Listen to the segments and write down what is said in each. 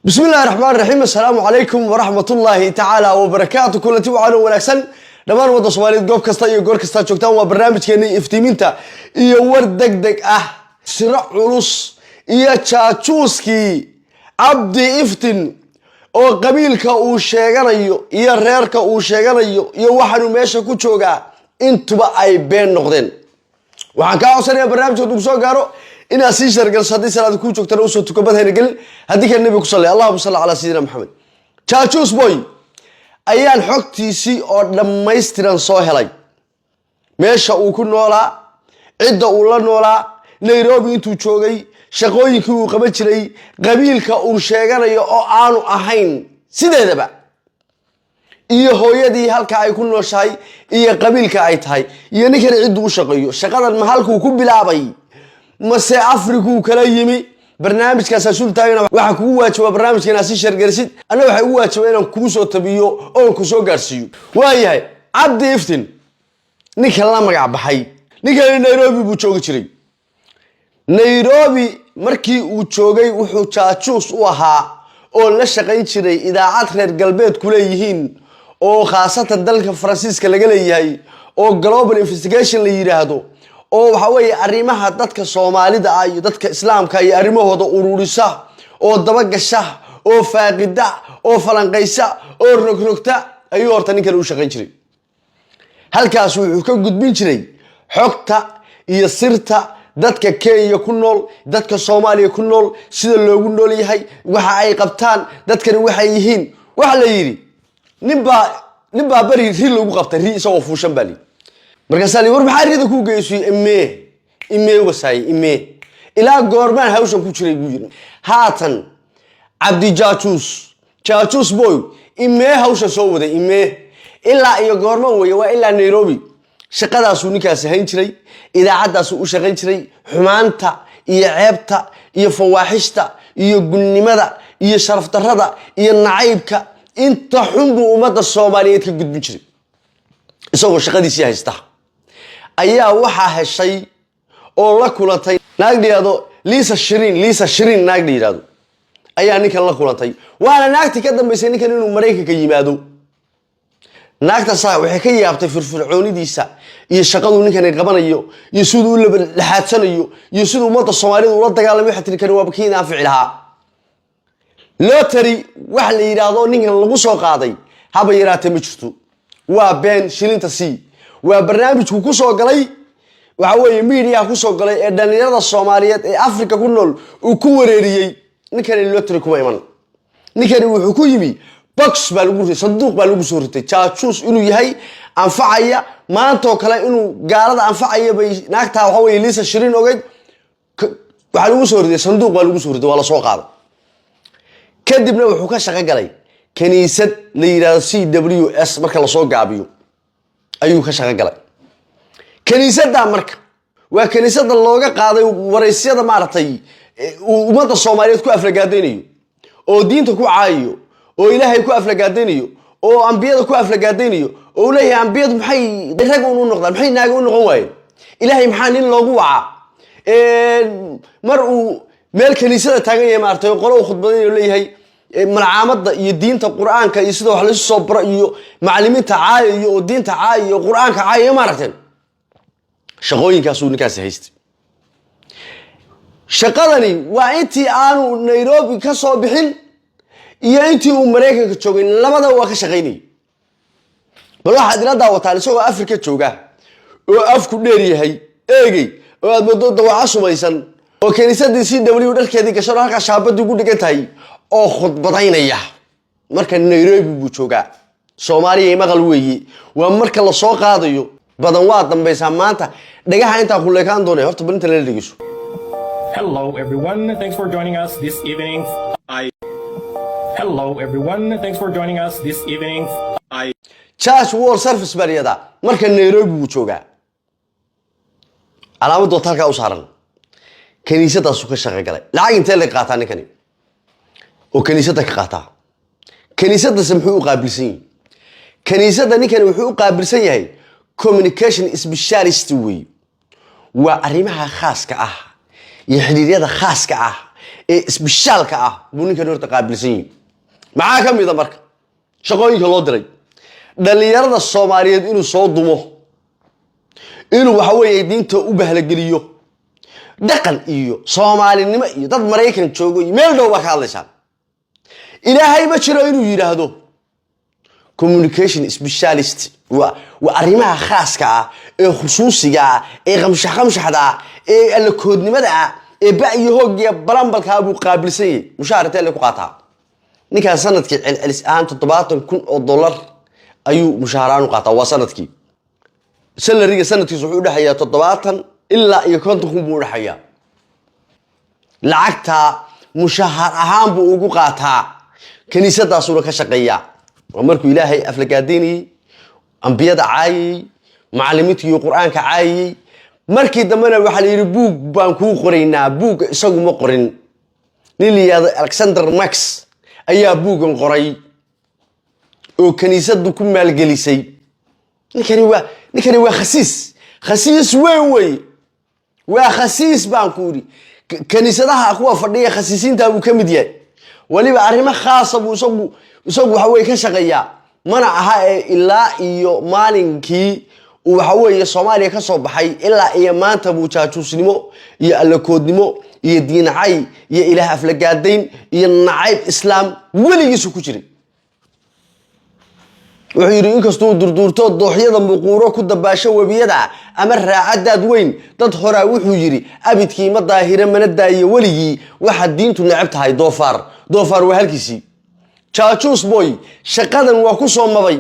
Bismi illahi raxmaan raxiim. Assalaamu calaykum waraxmatullaahi tacaala wabarakaatu. Kulanti waxaana wanaagsan dhammaan wadda Soomaaliyeed, goob kasta iyo goor kasta joogtaan. Waa barnaamijkeeni iftiiminta iyo war deg deg ah, siro culus iyo jaajuuskii Cabdi Iftin oo qabiilka uu sheeganayo iyo reerka uu sheeganayo iyo waxaanu meesha ku joogaa intuba ay been noqdeen. Waxaan kaa codsanayaa barnaamijka hadduu kusoo gaaro inaad sii share-galiso. Haddii salaada kuu joogtana usoo tuko, badhayna gelin. Haddii kale Nebiga ku sallay. Allahuma salli calaa sayidina Maxamed. Jaajuus Boy ayaan xogtiisii oo dhammaystiran soo helay, meesha uu ku noolaa, cidda uu la noolaa, Nairobi intuu joogay, shaqooyinkii uu qaban jiray, qabiilka uu sheeganayo oo aanu ahayn sideedaba, iyo hooyadii halka ay ku nooshahay iyo qabiilka ay tahay iyo ninkani cidduu u shaqeeyo. Shaqadan ma halkuu ku bilaabay mase Afrikuu kala yimi? Barnaamijkaas sul taagana. Waxaa kugu waajiba barnaamijka inaad si share-gelisid. Anna waxaa igu waajiba inaan kuu soo tabiyo oon ku soo gaarsiiyo. Waayahay, Cabdi Iftin ninkan la magac baxay, ninkani Nairobi buu joogi jiray. Nairobi markii uu joogay wuxuu jaajuus u ahaa oo la shaqayn jiray idaacad reer galbeedku leeyihiin oo khaasatan dalka Faransiiska laga leeyahay oo Global Investigation la yidhaahdo, oo waxa weeye arrimaha dadka Soomaalida ah iyo dadka Islaamka iyo arrimahooda ururisa oo dabagasha oo faaqida oo falanqaysa oo rogrogta ayuu horta ninkan u shaqayn jiray. Halkaas wuxuu ka gudbin jiray xogta iyo sirta dadka Kenya ku nool, dadka Soomaaliya ku nool, sida loogu nool yahay, waxa ay qabtaan dadkani, waxay yihiin. Waxa la yidhi ninbaa beri ri lagu qabtay, ri isagoo fuushan baa layidhi. Markaasaa li, "War maxaa rida kuu geysuy?" "Imee imee wasaay, imee ilaa goormaan hawshan ku jiray?" buu yidhi. Haatan Cabdi Jaajuus, Jaajuus Boy, imee hawshan soo waday, imee ilaa iyo goormo weeye? Waa ilaa Nairobi. Shaqadaasuu ninkaasi hayn jiray, idaacaddaasuu u shaqayn jiray. Xumaanta iyo ceebta iyo fawaaxishta iyo gunnimada iyo sharaf darrada iyo nacaybka inta xun buu ummadda Soomaaliyeed ka gudbin jiray. Isagoo shaqadiisii haysta ayaa waxaa heshay oo la kulantay naag la yihahdo Lisa Shirin. Lisa Shirin naag la yidhahdo ayaa ninkan la kulantay, waana naagtii ka dambaysay ninkan inuu Maraykanka yimaado. Naagtaasaa waxay ka yaabtay firfircoonidiisa iyo shaqaduu ninkani qabanayo iyo siduu u labadhaxaadsanayo iyo siduu ummadda Soomaalida ula dagaalamay. Waxay tiri, "Kani waaba kii anfici lahaa." Lottery wax la yidhaahdo ninkan lagu soo qaaday haba yaraatee ma jirto, waa been. Shilinta c waa barnaamijku ku soo galay, waxa weeye miidiyaha kusoo galay ee dhalinyarada Soomaaliyeed ee Africa ku nool uu ku wareeriyey. Ninkani lottery kuma iman. Ninkani wuxuu ku yimi box baa lagu ritay, sanduuq baa lagu soo ritay. Jaajuus inuu yahay anfacaya maantoo kale, inuu gaalada anfacaya bay naagtaa, waxa weye Lisa Shirin, ogeyd. Waxaa lagu soo riday sanduuq baa lagu soo riday, waa lasoo qaaday. Kadibna wuxuu ka shaqo galay kaniisad la yidhahdo CWS marka lasoo gaabiyo ayuu ka shaqo galay. Kaniisadda marka waa kaniisada looga qaaday waraysyada maaragtay uu ummadda Soomaaliyeed ku aflagaadaynayo oo diinta ku caayayo oo Ilaahay ku aflagaadaynayo oo ambiyada ku aflagaadaynayo oo uu leeyahay, "Ambiyadu maxay rag un u noqdaan? Maxay naaga u noqon waayeen? Ilaahay maxaa nin loogu wacaa?" Mar uu meel kaniisada taagan yahay maaragtay oo qolo uu khudbadanayo leeyahay malcaamada iyo diinta Qur-aanka iyo sida wax laysu soo baro iyo macalimiinta caayayo oo diinta caayayo, Qur-aanka caayayo, maaragteen. Shaqooyinkaasuu ninkaasi haystay. Shaqadani waa intii aanu Nairobi ka soo bixin iyo intii uu Maraykanka joogay, labadaba waa ka shaqaynayay. Bal waxaad ila daawataan isagoo Afrika jooga oo afku dheer yahay, eegey, oo aad moodo dawaco sumaysan, oo kaniisadii CW dharkeedii gashan oo halkaa shaabadii ugu dhigan tahay oo khudbadaynaya. Marka Nairobi buu joogaa. Soomaaliya maqal weeye, waa marka lasoo qaadayo badan waa dambaysaa. Maanta dhagaha intaa ku leekaan doonaya. Horta bal inta lala dhegeyso. Hello, everyone. Thanks for joining us this evening. I. Hello, everyone. Thanks for joining us this evening. I. Church World Service baa layadaa. Marka Nairobi buu joogaa, calaamad doonta halkaa u saaran, kaniisadaasuu ka shaqo galay. Lacag intee la qaataa ninkani oo kaniisadda ka qaataa? Kaniisadase muxuu u qaabilsan yahay? Kaniisadda ninkani wuxuu u qaabilsan yahay communication specialist wey. Waa arrimaha khaaska ah iyo xidhiiryada khaaska ah. Ee isbishaalka ah buu ninkan horta qaabilsan yihi. Maxaa ka mid a marka shaqooyinka loo diray? Dhallinyarada Soomaaliyeed inuu soo dumo, inuu waxa weeye diinta u bahlageliyo, dhaqan iyo Soomaalinimo iyo dad Maraykan joogo iyo meel dhow baa ka hadlaysaan, Ilaahay ma jiro inuu yidhaahdo. Communication specialist waa arrimaha khaaska ah ee khusuusiga ah ee qamshax qamshaxda ah ee allakoodnimada ah ee ba iyo hooggiya balambalkaa buu qaabilsan yahay. Mushaar intee le ku qaataa ninkaas sanadkii? Celcelis ahaan $70,000 ayuu mushaharaan u qaataa. Waa sanadkii. Salary-ga sanadkiisa wuxuu udhexeeyaa 70 ilaa iyo 50 kun buu udhexeeyaa. Lacagtaa mushahar ahaan buu ugu qaataa, kiniisadaasuna ka shaqeeyaa. Waa markuu Ilaahay aflagaadaynayey, ambiyada caayayey, macalimiinta iyo Qur-aanka caayayey. Markii dambena waxaa la yidhi, "Buug baan kuu qoraynaa." Buugga isagu ma qorin, nin la yihahdo Alexander Max ayaa buuggan qoray oo kiniisaddu ku maalgelisay. Ninkani waa khasiis, khasiis weyn wey, waa khasiis baan ku yidhi. Kiniisadaha kuwa fadhiya khasiisiinta buu ka mid yahay. Weliba arrimo khaasa buu isagu waxa weye ka shaqeeyaa. Mana aha ee ilaa iyo maalinkii uu waxa weeye Soomaaliya ka soo baxay ilaa iyo maanta buu jaajuusnimo iyo allakoodnimo iyo diincay iyo Ilaah aflagaadayn iyo nacayb Islaam weligiisu ku jiray. Wuxuu yidhi, inkastuu durduurto dooxyada muquuro, ku dabaasho webiyada ama raacadaad weyn, dad horaa wuxuu yidhi, abidkii ma daahire mana daayo weligii waxaad diintu necab tahay. Doofaar, doofaar waa halkiisii. Jaajuus Boy shaqadan waa ku soo mabay,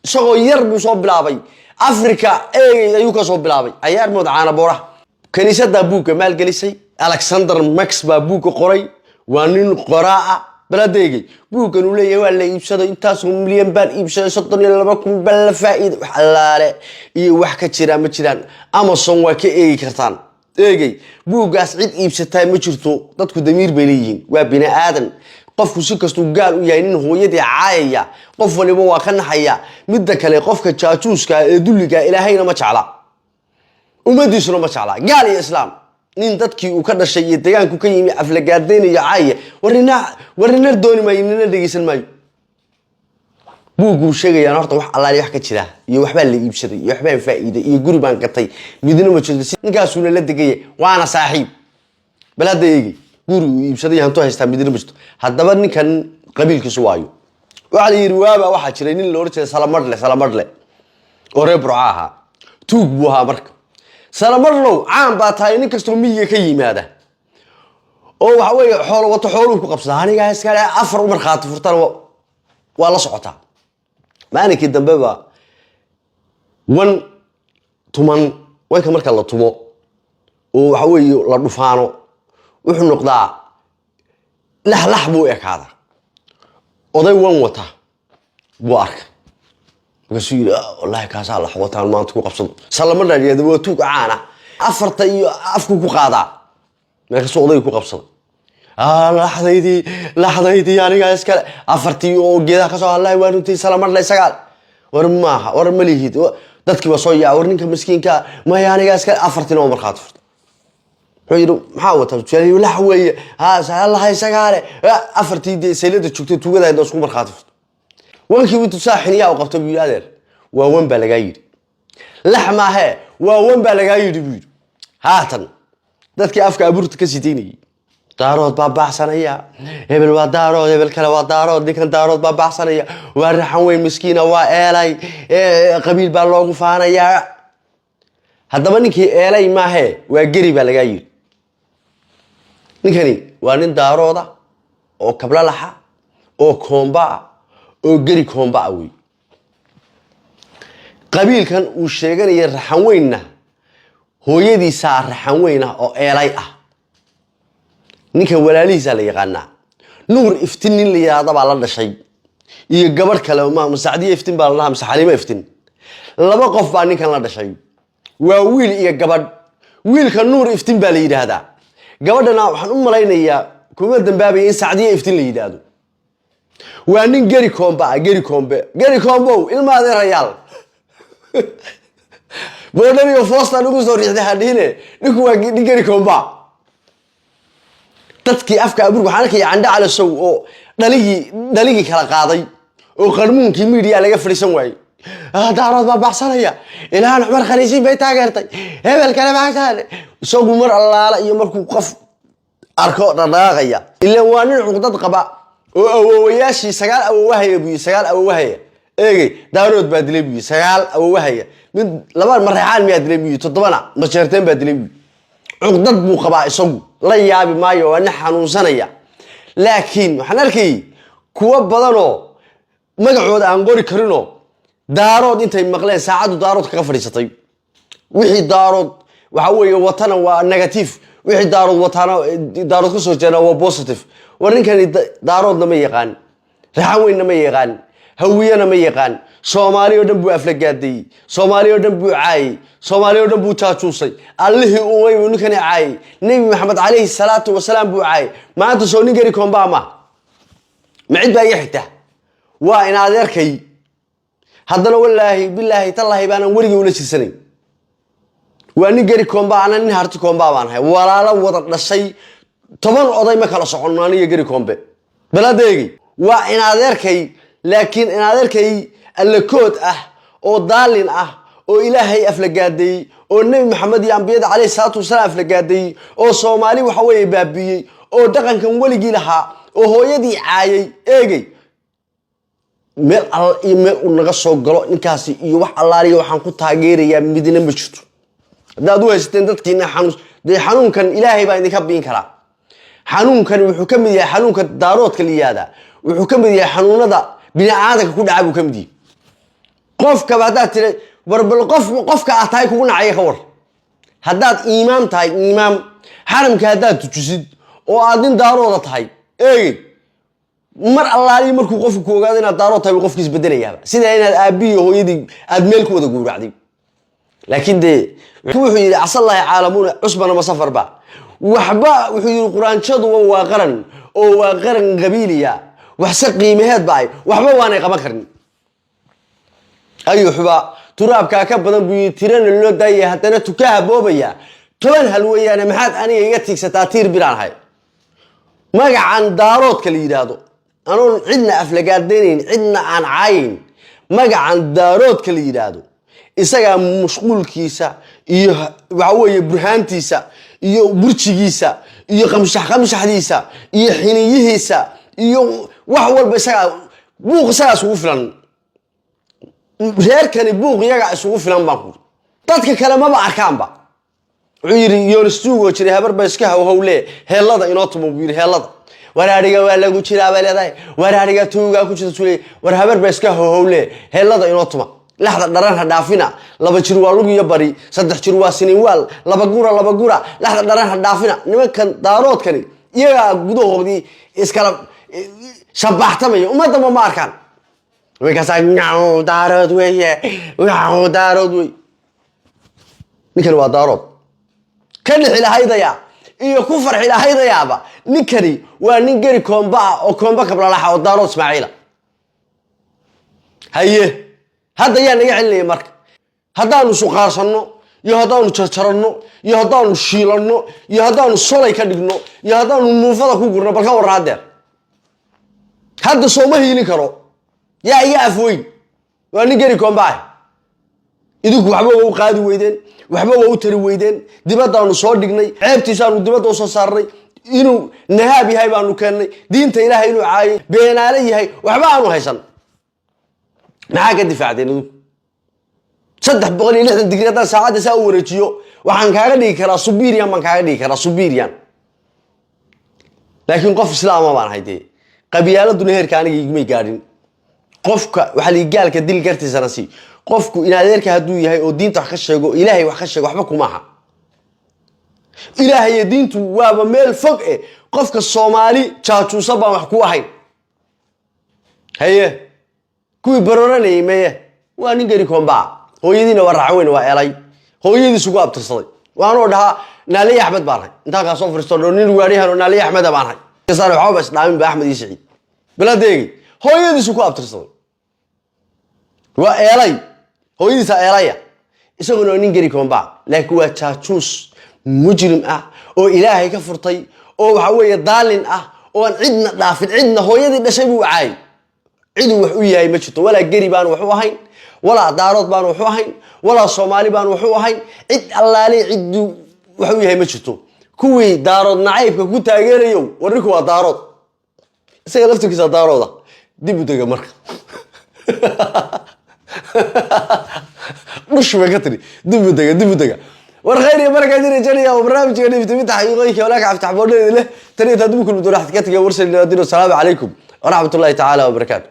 isagoo yar buu soo bilaabay. Africa eegay ayuu ka soo bilaabay cayaar mood caana booraha. Kiniisadaa buugga maalgelisay, Alexander Max baa buugga qoray, waa nin qoraa ah. Baladeegay, buuggan uu leeyahay waa la iibsaday, intaasoo milyan baan iibsaday, 32,000 baan la faa'iiday, wax allaale iyo wax ka jiraa ma jiraan. Amazon waa ka eegi kartaan. Eegay, buuggaas cid iibsataa ma jirto. Dadku damiir bay leeyihiin, waa bini aadan. Qofku si kastuu gaal u yahay, nin hooyadii caayaya qof waliba waa ka naxaya. Midda kale, qofka jaajuuska ee dulliga Ilaahayna ma jecla, ummadiisuna ma jecla, gaal iyo Islaam. Nin dadkii uu ka dhashay iyo deegaanku ka yimi aflagaadaynayo, caaya, war nina dooni maayo, nina dhegeysan maayo. Buugguu sheegayaan horta wax allaali wax ka jira iyo waxbaa la iibsaday iyo waxbaan faa'iiday iyo guri baan gatay midna ma jirto. Ninkaasuuna la degaya, waana saaxiib. Bal hadda eegi, guri uu iibsaday iyo hantu haystaa midna ma jirto. Haddaba ninkan qabiilkiisu waayo? Waxaa la yidhi, waaba waxaa jiray nin la ohan jiray Salamadhle. Salamadhle oo reer Burco ahaa, tuug buu ahaa. Marka Salamadlow caan baa tahay, nin kastoo miyiga ka yimaada oo waxa weeye xoolo wato, xooluhu ku qabsada, anigaa iskale, afar u markhaati furtana waa la socotaa. Maalinkii dambe ba wan tuman, wanka marka la tumo oo waxa weeye la dhufaano, wuxuu noqdaa lax, lax buu ekaadaa. Oday wan wata buu arkay, markaasuu yidhi, "Ah, wallaahi kaasaa lax wataan maanta ku qabsado." Salamadha yidhahda waa tuug caana, afarta iyo afku ku qaadaa. Markaasuu odayga ku qabsaday, "Ah, laxdaydii, laxdaydii anigaa iskale." Afartii oo geedaha kasoo hadlay, waa runtii Salamadhle sagaal. War maaha, war ma lihid. Dadkii baa soo yaa, war ninka miskiinka maya, anigaa iskale. Afartiina waa markhaati furta. Wuxuu yidhi, maxaa wataa? Lax weeye ha lahay sagaale. Afartii dee saylada joogtay tuugada hayda isku markhaati furta. Wankii intuu saa xiniyaa u qabta buu yidhi, adeer, waa wan baa lagaa yidhi, lax maahee, waa wan baa lagaa yidhi, buu yidhi. Haatan dadkii afka abuurta ka sitaynayay, Daarood baa baaxsanaya, hebel waa Daarood, hebel kale waa Daarood, ninkan Daarood baa baaxsanaya, waa raxan weyn miskiina, waa Eelay, qabiil baa loogu faanayaa. Haddaba ninkii Eelay maahee, waa Geri baa lagaa yidhi. Ninkani waa nin Daarooda oo kablalaxa oo koomba ah oo Geri koomba ah wey. Qabiilkan uu sheeganaya raxan weynna hooyadiisaa raxan weyn ah oo Eelay ah. Ninkan walaalihiisaa la yaqaanaa, Nuur Iftin nin la yidhaahda baa la dhashay iyo gabadh kale, Masacdiye Iftin baa la dhahaa mise Xaliimo Iftin. Laba qof baa ninkan la dhashay, waa wiil iyo gabadh. Wiilka Nuur Iftin baa la yidhaahdaa, gabadhana waxaan u malaynayaa, kuma dambaabaya, in Sacdiye Iftin la yidhaahdo. Waa nin Geri Koomba ah. Geri Koombe, Geri Koombow, ilma adeerayaal, boodhan iyo foostan ugu soo riixday hadhihine. Ninku waa nin Geri Koomba. Dadkii afka abuurka waxaan arkaya Candhe Calasow oo dhaligii kala qaaday oo qarmuunkii miidiya laga fadhiisan waayey. Daarood baa baxsanaya, Ilhaan Cumar khaniisiin bay taageertay, hebel kale baxsan. Isagu mar allaala iyo markuu qof arko dhaqdhaqaaqaya, ilaan waa nin cuqdad qaba oo awowayaashii sagaal awowahaya buu yii, sagaal awowahaya eegey Daarood baa dilay buu yii, sagaal awowahaya, mid laba Mareexaan miyaa dilay buu yii, toddobana Majeerteen baa dilay buu yii. Cuqdad buu qabaa isagu, la yaabi maayo, waa nin xanuunsanaya. Laakiin waxaan arkayay kuwo badanoo magacooda aan qori karinoo Daarood intay maqleen saacaddu Daarood kaga fadhiisatay. Wixii Daarood waxa weeye watana waa negative, wixii Daarood wataana, Daarood kasoo jeeda, waa positive. War ninkani Daaroodna ma yaqaan, Raxan Weynna ma yaqaan, Hawiyana ma yaqaan. Soomaali oo dhan buu aflagaadeeyey, Soomaali oo dhan buu caayey, Soomaali oo dhan buu jaajuusay. Allihii uumay buu ninkani caayey, Nebi Maxamed calayhi salaatu wasalaam buu caayey. Maanta soo nin geri koombaa ma ma cid baa iga xigta? Waa in adeerkay. Haddana wallaahi, bilaahi, tallaahi baanan weligay ula jirsanayn. Waa nin geri koomba, ana nin Harti koombaa baan ahay. Walaalo wada dhashay, 10 oday ma kala soconno aniga geri koombe baladeegi. Waa in adeerkay, laakiin in adeerkay allakood ah oo daalin ah oo Ilaahay aflagaadeeyey oo Nebi Maxamed iyo ambiyada caleyhi salaatu wasalaam aflagaadeeyey oo Soomaali waxa weeye baabiiyey oo dhaqankan weligii lahaa oo hooyadii caayay eegey, meel all iyo meel uu naga soo galo ninkaasi iyo wax allaaliya waxaan ku taageerayaa midna ma jirto. Haddaad u haysateen dadkiina xanuun, dee xanuunkan Ilaahay baa idinka biin karaa. Xanuunkani wuxuu ka mid yahay xanuunka Daaroodka la yihahdaa, wuxuu ka mid yahay xanuunada bini aadanka ku dhaca buu ka mid yahay. Qofkaba haddaad tira war bal qof qofka aad tahay kugu nacaya ka war. Haddaad iimaam tahay, iimaam xaramka haddaad tujisid oo aad nin Daarooda tahay eegey, mar allaaliyi markuu qofku ku ogaado inaad Daarood tahay buu qofki isbedelayaaba, sida inaad aabbihii iyo hooyadii aad meel ku wada gowracday. Laakiin dee wuxuu yidhi casallahi caalamuuna cusbana ma safarba waxba. Wuxuu yidhi quraanjaduba waa qaran oo waa qaran qabiiliya, waxse qiimaheed ba ay waxba waanay qaban karin. Ayuxuba turaabkaa ka badan buu yidhi, tirana loo daayaya, haddana tukaha boobaya 10 hal weeyaane. Maxaad aniga iga tiigsataa? Tiir biraan hay. Magacan Daaroodka la yidhaahdo, anoon cidna aflagaadaynayn, cidna aan caayayn, magacan Daaroodka la yidhaahdo isagaa mashquulkiisa iyo waxa weeye burhaantiisa iyo burjigiisa iyo qamshax qamshaxdiisa iyo xiniyihiisa iyo wax walba isagaa buuq isagaa isugu filan. Reerkani buuq iyagaa isugu filan baan ku, dadka kale maba arkaanba. Wuxuu yidhi Yoonistuugoo jiray, habar ba iska hawhawle, heellada inoo tumo buu yidhi. Heellada waraariga waa lagu jiraa bay leedahay, waraariga tuugaa ku jirta tuley. War habar ba iska hawhawle, heellada inoo tuma. Lexda dharan ha dhaafina, laba jir waa lug iyo bari, saddex jir waa siniinwaal, laba gura laba gura, lexda dharan ha dhaafina. Nimankan Daaroodkani iyagaa gudahoodii iskala shabaaxtamaya, ummaddanba ma arkaan. Nimankaasaa nyaw Daarood weeye, nyaw Daarood wey. Ninkani waa Daarood ka dhixi lahaydaya iyo ku farxi lahaydayaaba. Ninkani waa nin geri koomba ah oo koomba kablalaxa oo Daarood Ismaaciila. Haye, hadda yaa naga celinaya? Marka haddaanu suqaarsanno iyo haddaanu jarjaranno iyo haddaanu shiilanno iyo haddaanu solay ka dhigno iyo haddaanu muufada ku gurno, bal ka warran haddeer. Hadda sooma hiilin karo. Yaa iga afweyn? Waa nin geri koomba ah. Idinku waxba waa u qaadi weydeen, waxba waa u tari weydeen. Dibaddaanu soo dhignay, ceebtiisaanu dibadda usoo saarnay, inuu nahaab yahay baanu keennay, diinta Ilaahay inuu caayay, beenaale yahay, waxba aanu haysan. Maxaa ka difaacdeen idinku? 360 digri haddaan saacadda saa u wareejiyo, waxaan kaaga dhigi karaa superior baan kaaga dhigi karaa, superior. Laakiin qof islaama baan ahay dee, qabyaaladuna heerka aniga igmay gaadhin. Qofka waxaa lii gaalka dil gartiisana sii. Qofku in adeerka hadduu yahay oo diinta wax ka sheego, Ilaahay wax ka sheego, waxba kuma aha. Ilaahay iyo diintu waaba meel fog eh. Qofka Soomaali jaajuusa baan wax ku ahayn. Haye, kuwii barooranayay meye? Waa nin geri koombaa, hooyadiina waa Raxan Weyn, waa Elay, hooyadiis ugu abtirsaday. Waanoo dhahaa Naaliye Axmed baan hay. Intaa kaa soo fariisto dho nin waadhihan oo Naaliye Axmeda baan hay, kasaan waxbaba isdhaamin ba. Axmed iyo Siciid baladeegi hooyadiisu ku abtirsaday waa Eelay, hooyadiisa Eelaya, isaguna waa nin geri koombaa, laakiin waa jaajuus mujrim ah oo Ilaahay ka furtay. Oo waxa weeye daalin ah oo aan cidna dhaafin, cidna hooyadii dhashay buu caayay. Ciduu wax u yahay ma jirto. Walaa Geri baan wax u ahayn, walaa Daarood baan wax u ahayn, walaa Soomaali baan wax u ahayn. Cid allaale cidduu wax u yahay ma jirto. Kuwii Daarood nacaybka ku taageerayo, war ninku waa Daarood, isaga laftirkiisa Daarooda. Dib u dega marka dhush bay ka tiri. Dib u dega, dib u dega. War khayr iyo baraka idin rajaynaya oo barnaamijka dhiftimita xaqiiqooyinka walaaka Cabditax Boodheedi leh. Tan iyo taad ugu kulmi doona xadka tagay warsan. Asalaamu calaykum waraxmatullahi tacaala wabarakaatu.